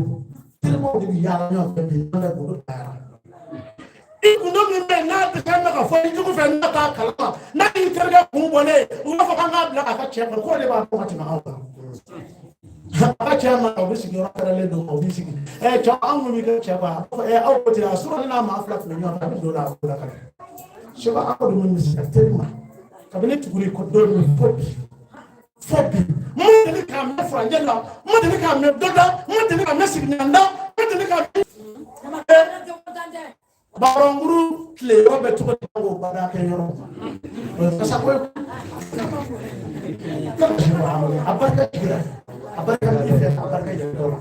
terimaw de bɛ yaala ɲɔgɔn fɛ bi n'an bɛ gundo cayara i gundo min bɛ yen n'a tɛ fɛn bɛ ka fɔ i jugu fɛ n'a t'a kalama n'a y'i terikɛ kun bɔ ne ye u b'a fɔ k'an k'a bila k'a ka cɛ kɔnɔ k'o de b'a dɔn ka tɛmɛ anw kan a ka cɛ ma o bɛ sigi yɔrɔ fɛrɛlen don o b'i sigi ɛ cɛ anw kun b'i ka cɛ kɔ a b'a fɔ ɛ aw ko ten a sɔrɔ ne n'a maa fila tun bɛ ɲɔgɔn fɛ a bɛ don a bolo ka na sɛba aw de mun bɛ se ka teri ma kabini tuguni ko don min fo bi fo bi n ma deli k'a mɛn furancɛ la n ma deli k'a mɛn dɔ da n ma deli k'a mɛn sigiɲɔgɔn da n ma deli k'a mɛn baronkuru tile yɔrɔ bɛ cogo di k'o baara kɛ yɔrɔ o ye kasa ko ye a barika jiginna a barika bɛ fɛ a barika yɛrɛ dɔ la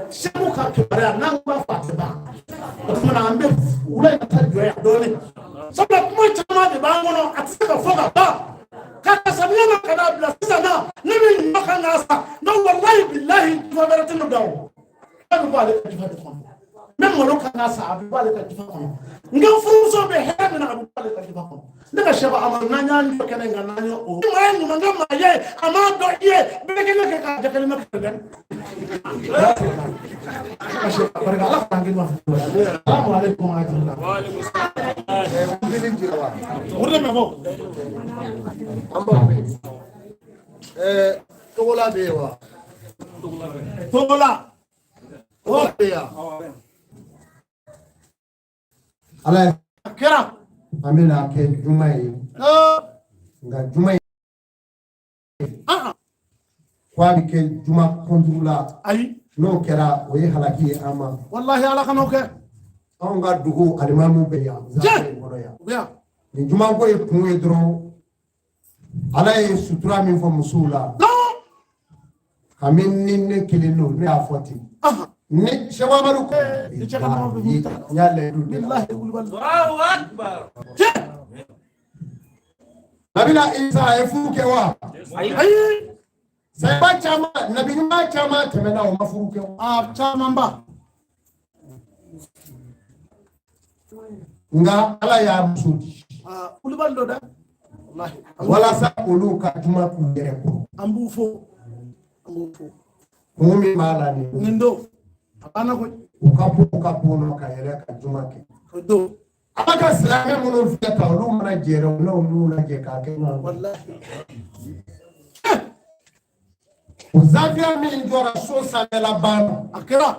segu ka kibaruya n'an b'a fɔ a tɛ ban o tuma na an bɛ wula in ta jɔ yan dɔɔnin sabula kuma caman de b'an kɔnɔ a tɛ se ka fɔ ka ban ka ta samiya na ka n'a bila sisan na ne bɛ ɲɔ kan k'a san nka walahi bilahi jufa wɛrɛ tɛ ne da o a bɛ bɔ ale ka jufa de kɔnɔ n bɛ malo kan k'a san a bɛ bɔ ale ka jufa kɔnɔ n ka furumuso bɛ hɛrɛ min na a bɛ bɔ ale ka jufa kɔnɔ ne ka sɛba amadu n'an y'an jɔ kɛnɛ in kan n'an ye o maa ye ɲuman kɛ maa ye a m'a dɔn i ye bɛɛ kelen kɛ k'a jɛ kelen kɛ dɛ barika ala k'an kɛ ma salamu aleykum wa rahmatulah. O de bɛ fɔ. An b'aw wele. Togola bɛ yen wa? Togola. Togola bɛ yan. Ala ye. A kɛra. An bɛna kɛ juma ye. Nka juma ye. Ko a bɛ kɛ juma kɔnturu la. Ayi. N'o kɛra o ye halaki ye an ma. Walahi ala kan'o kɛ. Anw ka dugu alimamu bɛ yan. Tiɲɛ. Kɔrɔ yan. U bɛ yan. Nin juma ko ye kun ye dɔrɔn ala ye sutura min fɔ musow la. Kami ni ne kelen don ne y'a fɔ ten. Ni Sɛku Amadu ko. Ni cɛ ka nɔgɔ bɛ N y'a layidu de la. Bilahi wulibali. Tiɲɛ. Nabila Isa a ye furu kɛ wa? Ayi. Sahaba caman nabi ɲuman caman tɛmɛna o ma furu kɛ. A caman ba. Nka ala y'a muso di. Aa wulibali don dɛ. Walahi. Walasa olu ka juma k'u yɛrɛ kɔrɔ. An b'u fo. An b'u fo. Kun min b'a la nin. Nin don. A banna koyi. U ka bɔ u ka bon nɔ ka yɛlɛ ka juma kɛ. O don. Ala ka silamɛ minnu filɛ tan olu mana jɛrɛ u n'olu lajɛ k'a kɛ ɲɔgɔn fɛ. Walahi. O zawiya min jɔra so sanfɛla banna. A kɛra.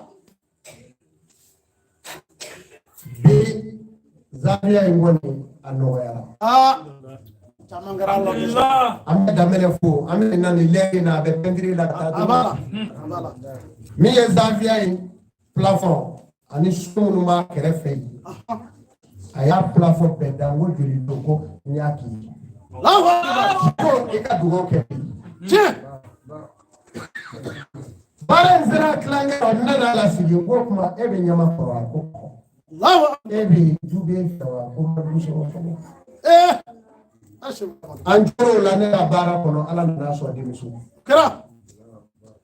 Bi zawiya in kɔni a nɔgɔyara. Aa, caman kɛra la. An bɛ Danbɛlɛ fo, an bɛ na nin lɛri in na, a bɛ pɛntiri la ka taa. A b'a la, a b'a la. Min ye zawiya in plafond ani so minnu b'a kɛrɛfɛ yen, a y'a plafond bɛɛ da. N ko joli don? Ko n y'a k'i ye. Allahu akbar. Ko i ka dugawu kɛ bi. Tiɲɛ. Baara in sera tilankɛ la, n nana lasigi, n ko kuma e bɛ ɲama kɔrɔ wa? Ko Allahu akbar. e bɛ du bɛ fɛ wa? Ko n ma du sɔrɔ fɔlɔ. Ee, a An tor'o la, ne ka baara kɔnɔ, Ala nana sɔn denmuso. Kɛra.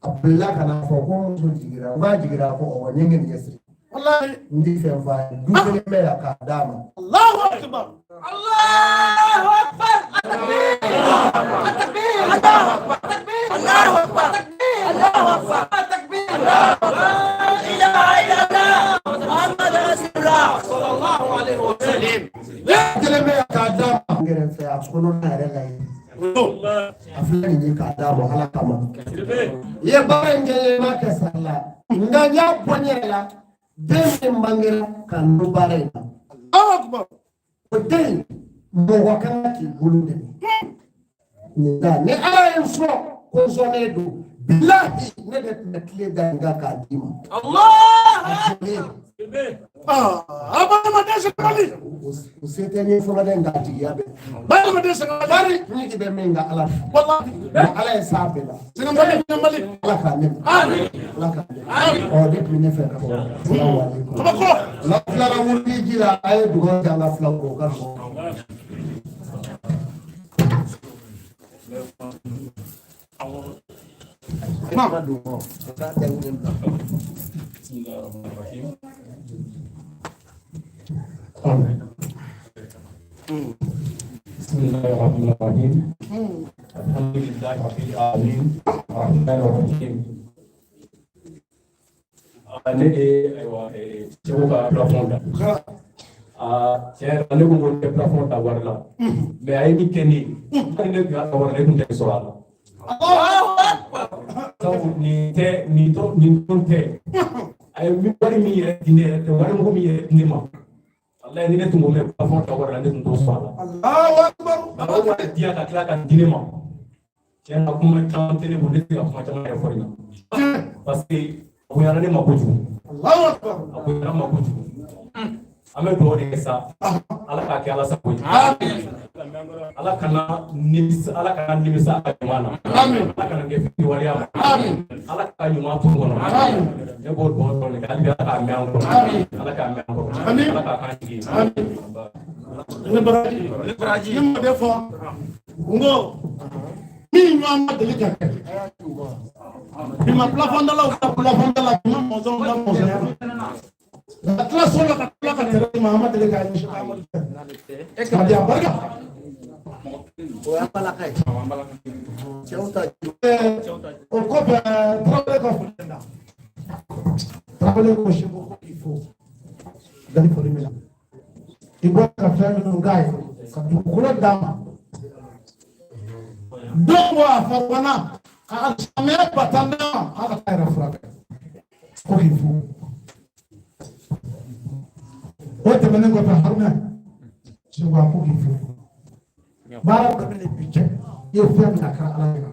A bolila ka na fɔ ko muso jiginra. N k'a jiginra? Ko ɔwɔ, n ye n ŋaniya siri. Wallahi. N ti fɛn f'a ye, du kelen bɛ yan k'a d'a ma. Allahu akbar. Allahu akbar. Takbir. Takbir. Allahu akbar. Takbir. Allahu akbar. Takbir. Allahu akbar. Takbir. La ilaha illallah. Muhammad Rasulullah. Sallallahu alaihi wasallam. Du kelen bɛ yan k'a d'a ma. N kɛrɛfɛ a kɔnɔna yɛrɛ la yen. A filɛ nin ye k'a d'a ma Ala kama. I ye baara in kɛ n ye, n m'a kɛ sara la. Nka n y'a bɔ n yɛrɛ la. Den min bangera ka n to baara in na. Allahu akbar. O den mɔgɔ kan ka k'i bolo dɛmɛ. Nka ni Ala ye n sɔn ko n sɔnnen don, bilahi ne de tun bɛ tile da n kan k'a d'i ma. Allah. A jɔlen. Aa, a balima sɛgɛnbali. O se tɛ n ye fɔlɔ dɛ, nka a jigiya bɛ. Balima sɛgɛnbali. Bari n jigi bɛ min kan Ala fɛ. Wallahi. Nka Ala ye s'a bɛɛ la. Sɛgɛnbali, sɛgɛnbali. Ala k'a nɛmɛ. Amin. Ala k'a nɛmɛ. Ɔ de tun bɛ ne fɛ ka fɔ. Salamu aleykum. Kabako. N'aw tilara wurudi ji la, a ye dugawu kɛ an ka filaw kɔ, o ka nɔgɔn. بسم الله الرحمن الرحيم الحمد لله رب العالمين الرحمن الرحيم. Ne de ye ayiwa Segu ka plafond da. Tiɲɛ yɛrɛ la, ne ko n ko n tɛ plafond ta wari la, mais a ye min kɛ ne ye, hali ne tun y'a ta wari la, ne tun tɛ sɔrɔ a la. Sabu nin tɛ nin tɔ nin tɔn tɛ a ye wari min yɛrɛ di ne yɛrɛ tɛ wari mugu min yɛrɛ di ne ma, walayi ni ne tun ko n bɛ plafond ta wari la, ne tun t'o sɔrɔ a la. Allahu akbar. A b'o wari di yan ka tila ka di ne ma. Tiɲɛ na, kuma caman tɛ ne bolo, ne tɛ se ka kuma caman yɛrɛ fɔ nin na, parce que a bonyana ne ma kojugu. Allahu akbar. A bonyana n ma kojugu. An bɛ dugawu de kɛ sa, Ala k'a kɛ Ala sago ye. Ala kana nimisa, Ala kana nimisa a ka ɲuman na. Amin. Ala kana kɛ fitiriwaleya ma. Amin. Ala ka ɲuman to n kɔnɔ. Amin. Ne b'o dugawu dɔrɔn de kɛ hali bi, Ala k'a mɛn an kɔrɔ. Amin. Ala k'a mɛn an kɔrɔ. Amin. Ala k'a k'an jigi ye. Amin. Ne baraji. Ne baraji. Ne ma de fɔ. N ko min ɲɔgɔn ma deli ka kɛ. Bi ma plafond dalaw ka plafond dala, bi ma mɔzɔnw ka mɔzɔnya la. Ka tila so la, ka tila ka tɛrɛ ma, an ma deli k'a ɲɛsin Amadu fɛ. Ka di a barika. O y'an balaka ye. Cɛw ta. O kɔfɛ, Tarawele ka foli da. Tarawele ko Segu ko k'i fo. Dali foli min na. I bɔra ka fɛn minnu k'a ye, ka dugukolo d'a ma. Don ko a farana ka alisilamɛya batan d'a ma, k'a ka taa yɛrɛ furakɛ. Ko k'i fo. O tɛmɛnen kɔfɛ, Haruna Segu a ko k'i fo. Baara bɛɛ bɛ bi cɛ. I ye fɛn min a kɛra Ala ɲɛna.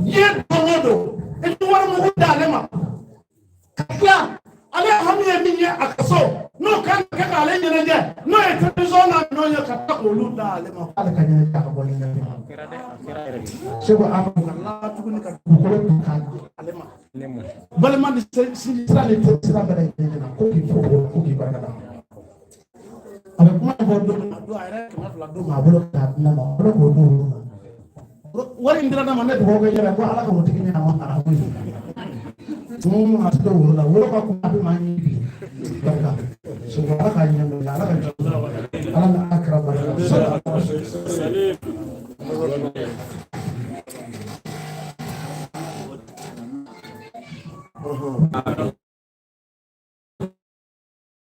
Diɲɛ don o don, i bɛ wari mugu d'ale ma. Ka tila ale hami ye min ye a ka so, n'o kan ka kɛ k'ale ɲɛnajɛ, n'o ye télévision n'a minɛnw ye, ka tila k'olu d'ale ma, k'ale ka ɲɛnajɛ a ka bɔ ni ɲɛnajɛ. Segu Amadu ka la tuguni ka dugukolo ta k'a di ale ma. Balima ni sinji sira ni teri sira bɛɛ lajɛlen ɲɛna, ko k'i fo ko k'i barika da. A bɛ kuma in fɔ don min na, don a yɛrɛ ye 200 d'o ma, a bolo k'a di ne ma, a bolo k'o d'olu ma. Wari in dira ne ma, ne dugawu kɛ yɛrɛ ko Ala ka o tigi ɲɛ a ma haramu ye. A tɛ don woro la, woro ka kuma a bɛ maa ɲini bi. Barika. Segu Ala k'a ɲɛ minɛ, Ala ka jɔ. Ala ni Ala kira barika.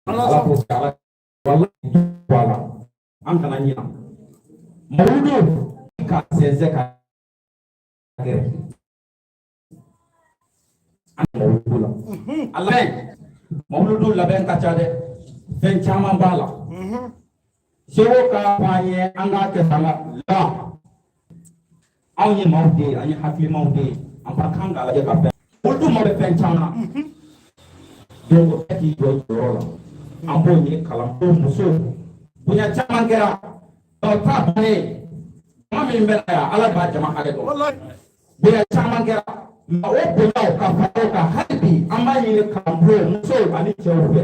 Ala k'o kɛ Ala walahi bɔ a la, an kana ɲina mawuludu ka sɛnsɛn ka Gɛrɛ an mawuludu la. A labɛn, mawuludu labɛn ka ca dɛ, fɛn caman b'a la. Seko k'a fɔ an ye an k'a kɛ tan la. Anw ye maaw de ye, an ye hakilimaw de ye, an ka kan k'a lajɛ ka fɛn mawuludu ma bɛ fɛn caman na. Donc bɛɛ k'i jɔ i jɔyɔrɔ la. An b'o ɲini kalanko, muso bonya caman kɛra ɔ ta bannen. Jama min bɛ na yan, Ala b'a jama hakɛ dɔn. Bonya caman kɛra nka o bonyaw ka fara o kan, hali bi an b'a ɲini kalanbulon musow ani cɛw fɛ,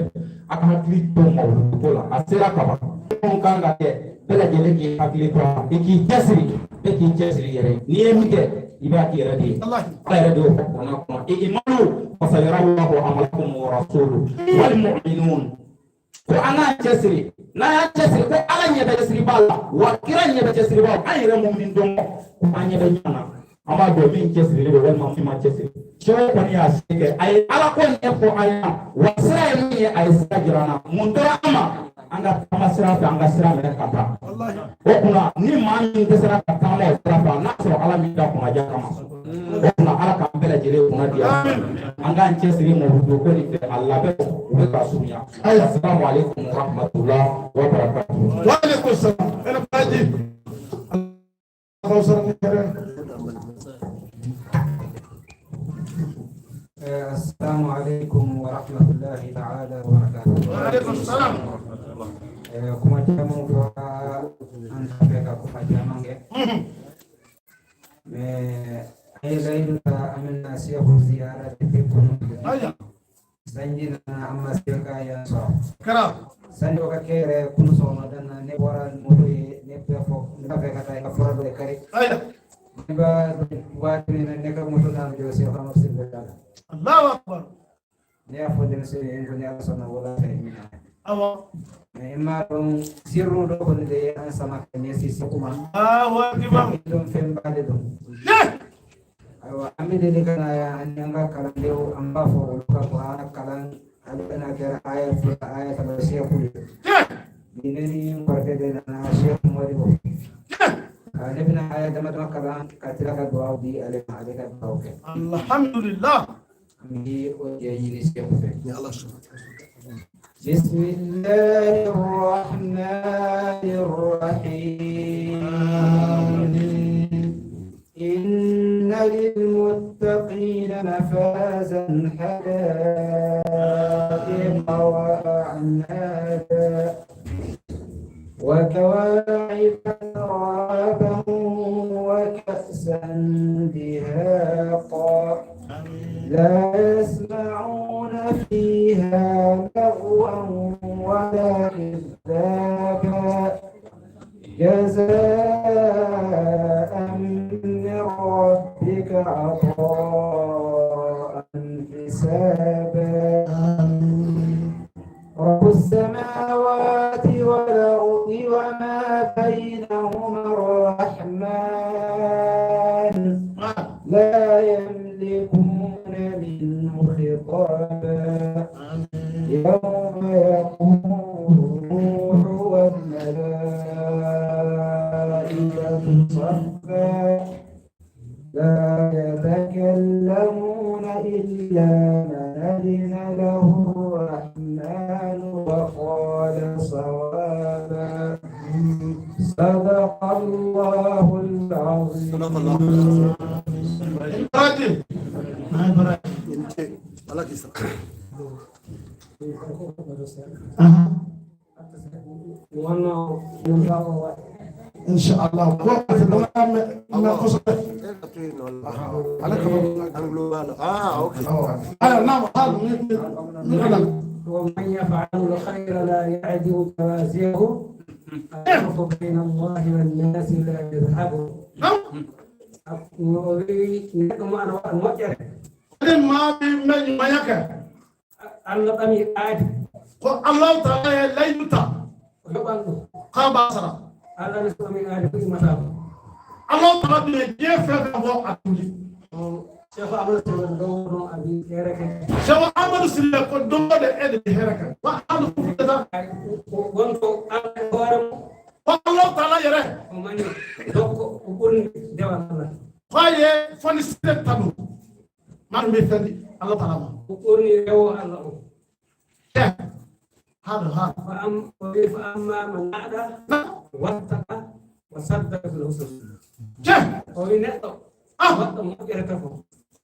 a ka hakili to mawuludu ko la. A sera ka ban, fɛnw kan ka kɛ, bɛɛ lajɛlen k'i hakili to a la, i k'i cɛsiri, bɛɛ k'i cɛsiri yɛrɛ. N'i ye min kɛ, i b'a k'i yɛrɛ de ye. Ala yɛrɛ de y'o fɔ kuranɛ kɔnɔ: i'malu fasayarallahu amalakum wa rasuluhu wal mu'minun. Ko an k'an cɛsiri, n'an y'an cɛsiri, ko Ala ɲɛ bɛ cɛsiri b'a la, wa kira ɲɛ bɛ cɛsiri b'a la. An yɛrɛ mun dɔn ko an ɲɛ bɛ ɲɔgɔn na, an b'a dɔn min cɛsirilen don walima min ma cɛsiri. Cɛw kɔni y'a se kɛ, a ye Ala ko ɲɛfɔ an ɲɛna, wa sira ye min ye, a ye sira jira an na. Mun tora an ma? An ka taama sira fɛ, an ka sira minɛ ka taa o kunna. Ni maa min dɛsɛra ka taama o sira fɛ, n'a sɔrɔ Ala min da kunnaja kama o kunna, Ala k'an bɛɛ lajɛlen kunna diya. An k'an cɛsiri mawuludu ko nin fɛ, a labɛn u bɛ ka surunya. Assalamu alaikum wa rahmatullah wa barakatuh. Wa alaikum salam. Ɛnɛ baraji, Ala sara ni hɛrɛ. السلام عليكم ورحمة الله تعالى وبركاته. Wa alaikum salam. Kuma caman fɔra, an t'a fɛ ka kuma caman kɛ. Mais an ye layidu ta, an bɛna Seku ziyara depuis kunu. Aya. Sanji nana, an ma se ka yan sɔrɔ. Kɛra. Sanji o ka kɛ yɛrɛ, kunu sɔgɔmada na, ne bɔra moto ye, ne bɛ fɔ ne b'a fɛ ka taa n ka fura dɔ de kari. Aya. Ne b'a waati min na, ne ka moto nana jɔ Seku Amadu Sidibe la. Allahu akbar. Ne y'a fɔ denmisɛnw ye n ko ni Ala sɔnna, wula fɛ n bɛ na. Awɔ. Mais i m'a dɔn, sirru dɔ kɔni de ye an sama ka ɲɛsin Seku ma. Allahu akbar. I dɔn fɛnba de don. Ayiwa, an bɛ deli ka na yan ani an ka kalandenw, an b'a fɔ olu ka kuranɛ kalan, ale bɛna kɛra aya 2, aya 3 Seku ye. Bi ne ni n kɔrɔkɛ de nana, Seku Modibo. Ne bɛna aya dama dama kalan ka tila ka dugawu di ale ma, ale ka dugawu kɛ. Alhamdulillah. An bɛ o jɛ ɲini Seku fɛ. بسم الله الرحمن الرحيم. إن للمتقين مفازا حدائق وأعنابا وكواعب أترابا وكأسا دهاقا لا يسمعون فيها لغوا ولا كذابا جزاء من ربك عطاء حسابا. رب السماوات والأرض وما بينهما الرحمن لا يملكون منه خطابا. يوم يقوم الروح والملائكة صفا لا يتكلمون إلا من أذن له الرحمن وقال صوابا. صدق الله العظيم. Baraji. Ala k'i sara. Wannan. Inshallah. Ko a tɛ dɔn mɛ kosɛbɛ. E ka to yen nɔ la. Ale kama. An tulo b'a la. Ah, ok. Aya, naam, hali ni ni kana. ومن يفعل الخير لا يعدل توازيه العرف بين الله والناس لا يذهب. Naam. Moƴƴere. Ni maa min bɛ ɲumanya kɛ, Allah ɓami aadi. Ko Alahu taala ye layidu ta O yoɓan ɗum. K'a b'a sara. Allah ne so ɓami aadi fo immatako. Alahu taala dun ye diɲɛ fɛn fɛn fɔ a tuli. Cheikh Amadou Sall dow ɗon abi hereke. Sɛku Amadu Sidibe ko don o de e de bɛ hɛrɛ kɛ. Wa hali fu tɛ taa. Wonto Allah e hoore mum. Ko Alahu taala yɛrɛ. O mani dokko o ɓurni dewal Allah. Ko a ye fonisire tanu maa min bɛ fɛn di Ala taala ma. O ɓorni rewo Allah o. Tiɲɛ haɗo haɗo. Fa amma man aɗa wattaqa wa saddaka bil husna. Tiɲɛ. O wi neɗɗo waɗɗo moƴƴere tafo.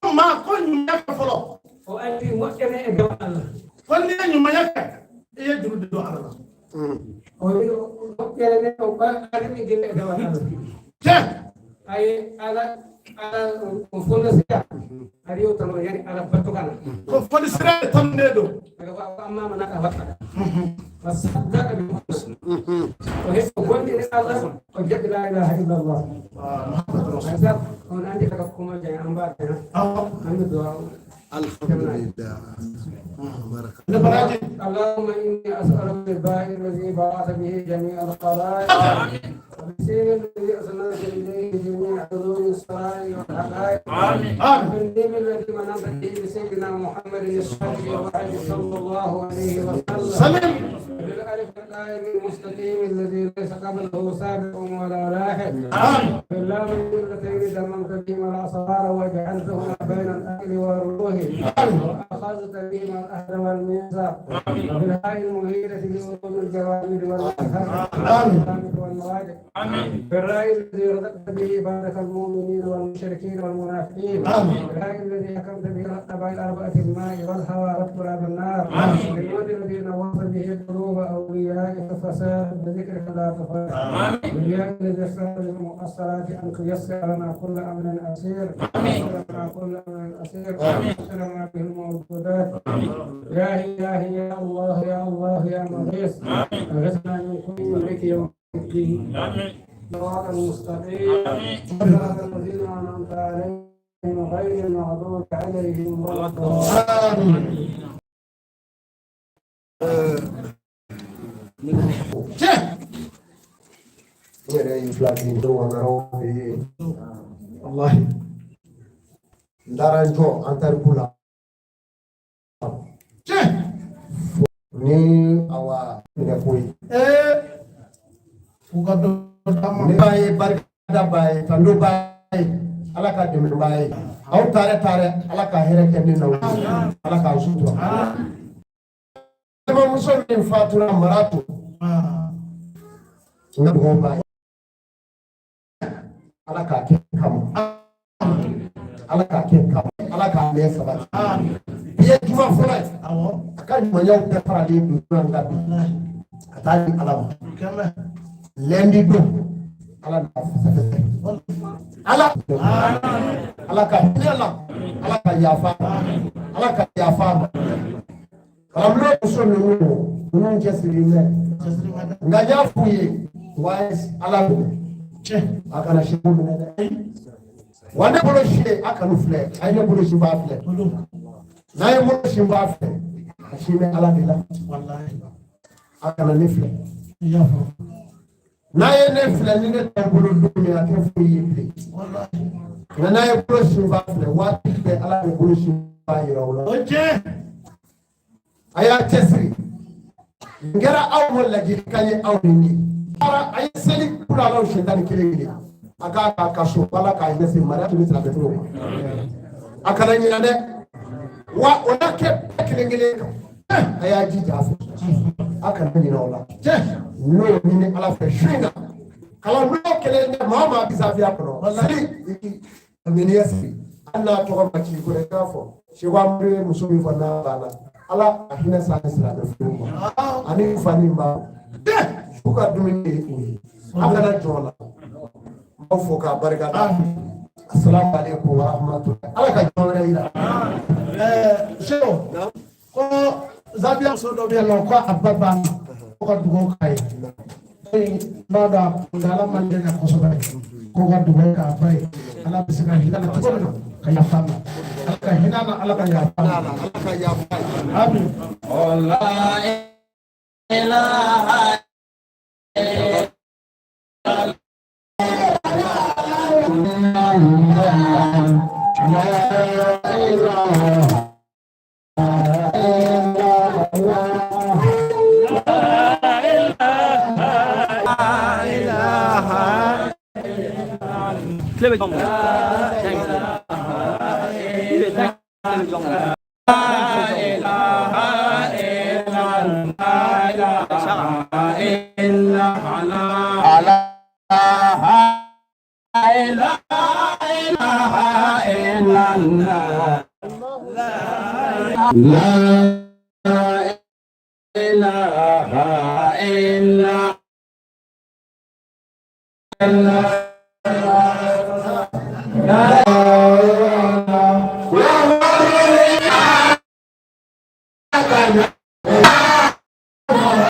Maa ko ɲumanya kɛ fɔlɔ. O andi moƴƴere e dewo Allah. Ko n'i ye ɲumanya kɛ i ye juru de don Ala la. O wi moƴƴere nde o ɓarmi gila e dewo Allah. Tiɲɛ. Ay ala ala ko fonisira ari o tan o yani ala battukala. Ko fonisire de tanunen don. Amma man aɗa wattaqa wa saddaka bil husna. O heɓi o gonɗini Allah o jaɓi la ilaha illallah. Muhammad on andi kaka kumoje en mbaɗe han andi duwa. Alhamdulillah. Ne baraji. اللهم إني أسألك بالباء الذي بعث به جميع الخلائق وبالسين الذي أسندت إليه جميع علوم السرائر والحقائق وبالنعم الذي مننت به بسيدنا محمد الصادق الوعد صلى الله عليه وسلم بالألف الدائم المستقيم الذي ليس قبله سابق ولا لاحق باللام اللتين دممت بهما الأسرار وجعلتهما بين الأهل والروح وأخذت بهما الأهل والميثاق وبالهاء المهيلة بأذن الجوامد والأزهار والمواجع بالراء الذي رزقت به عبادك المؤمنين والمشركين والمنافقين بالراء الذي حكمت به الأربع الأربعة الماء والهواء والتراب النار بالنور الذي نورت به قلوب أوليائك فساد بذكرك لا تفارق بالياء الذي اختار للمقصرات أن تيسر لنا كل أمر عسير لنا كل أمر عسير تيسر لنا به الموجودات يا إلهي يا الله يا الله يا مغيث أغثنا من كل ملك يوم الدين صراط المستقيم صراط الذين أنعمت عليهم غير المغضوب عليهم ولا الضالين. N yɛrɛ ye fila di wangaraw fɛ yen. Walahi. N taara n jɔ an tariku la. Tiɲɛ. Ni awa minɛ ko ye. U ka dɔ d'an ma. Ne b'a ye barikada b'a ye tando b'a ye Ala ka dɛmɛ b'a ye. Aw taarɛ taarɛ Ala ka hɛrɛ kɛ ne n'aw ye. Ala k'an sutura. Balimamuso min fatura Maratu. N ka dugawu b'a ye. Ala k'a kɛ kama. Ala k'a kɛ kama. Ala k'a mɛn sabati. Bi ye juma fɔlɔ ye. A ka ɲumanyaw bɛɛ faralen don ɲɔgɔn kan bi. Ka taa di Ala ma. Lundi don Ala n'a fɛsɛfɛsɛ. Ala. Ala ka hinɛ la. Ala ka yafa a ma. Ala ka yafa a ma. Karamɔgɔ muso ninnu cɛsirilen bɛ. Nka n y'a f'u ye wa Ala minɛ. A kana seko minɛ dɛ. Wa ne bolo si a kanu filɛ a ye ne bolo si b'a filɛ. N'a ye bolo si b'a filɛ a si bɛ Ala de la. A kana ne filɛ. N'a ye ne filɛ ni ne tɛ bolo don min a tɛ foyi ye bilen. Nka n'a ye bolo si b'a filɛ waati bɛɛ Ala bɛ bolo si b'a yira o la. A y'a cɛsiri. N kɛra aw ma ladilikan ye aw ni ne. A ye seli kura alaw sɛtani kelen kelen. A k'a ka so ala k'a ɲɛsin mara tun bɛ silamɛ furu ma. A kana ɲinɛ dɛ. Wa o n'a kɛ bɛɛ kelen kelen kan. A y'a jija a fɛ. A kana ɲinɛ o la. N'o ɲini Ala fɛ su in na. Kalan kelen tɛ maa o maa bi zafiya kɔnɔ. Seli i ŋaniya siri. Hali n'a tɔgɔ ma ci i kɔrɔ i k'a fɔ. Seko Amadu ye muso min fɔ n'a banna. Ala ka hinɛ sa ni silamɛ furu ma. Ani fa ni ba. Su ka dumuni ye o ye. A kana jɔ o la. N b'aw fo k'a barika da. Asalamu aleykum wa rahmatulahi. Ala ka jɔn wɛrɛ yira. Seku ko Zabiya muso dɔ bɛ yen nɔ ko a ba banna ko ka dugawu k'a ye. Ko in b'a dɔn a kuntaala man jan kosɛbɛ ko ka dugawu k'a ba ye. Ala bɛ se ka hinɛ a la cogo min na ka yafa a ma. Ala ka hinɛ a la Ala ka yafa a ma. Ala ka yafa a ye. Amin. Tile bɛ jɔn bolo. Tile bɛ jɔn bolo. لا إله إلا الله.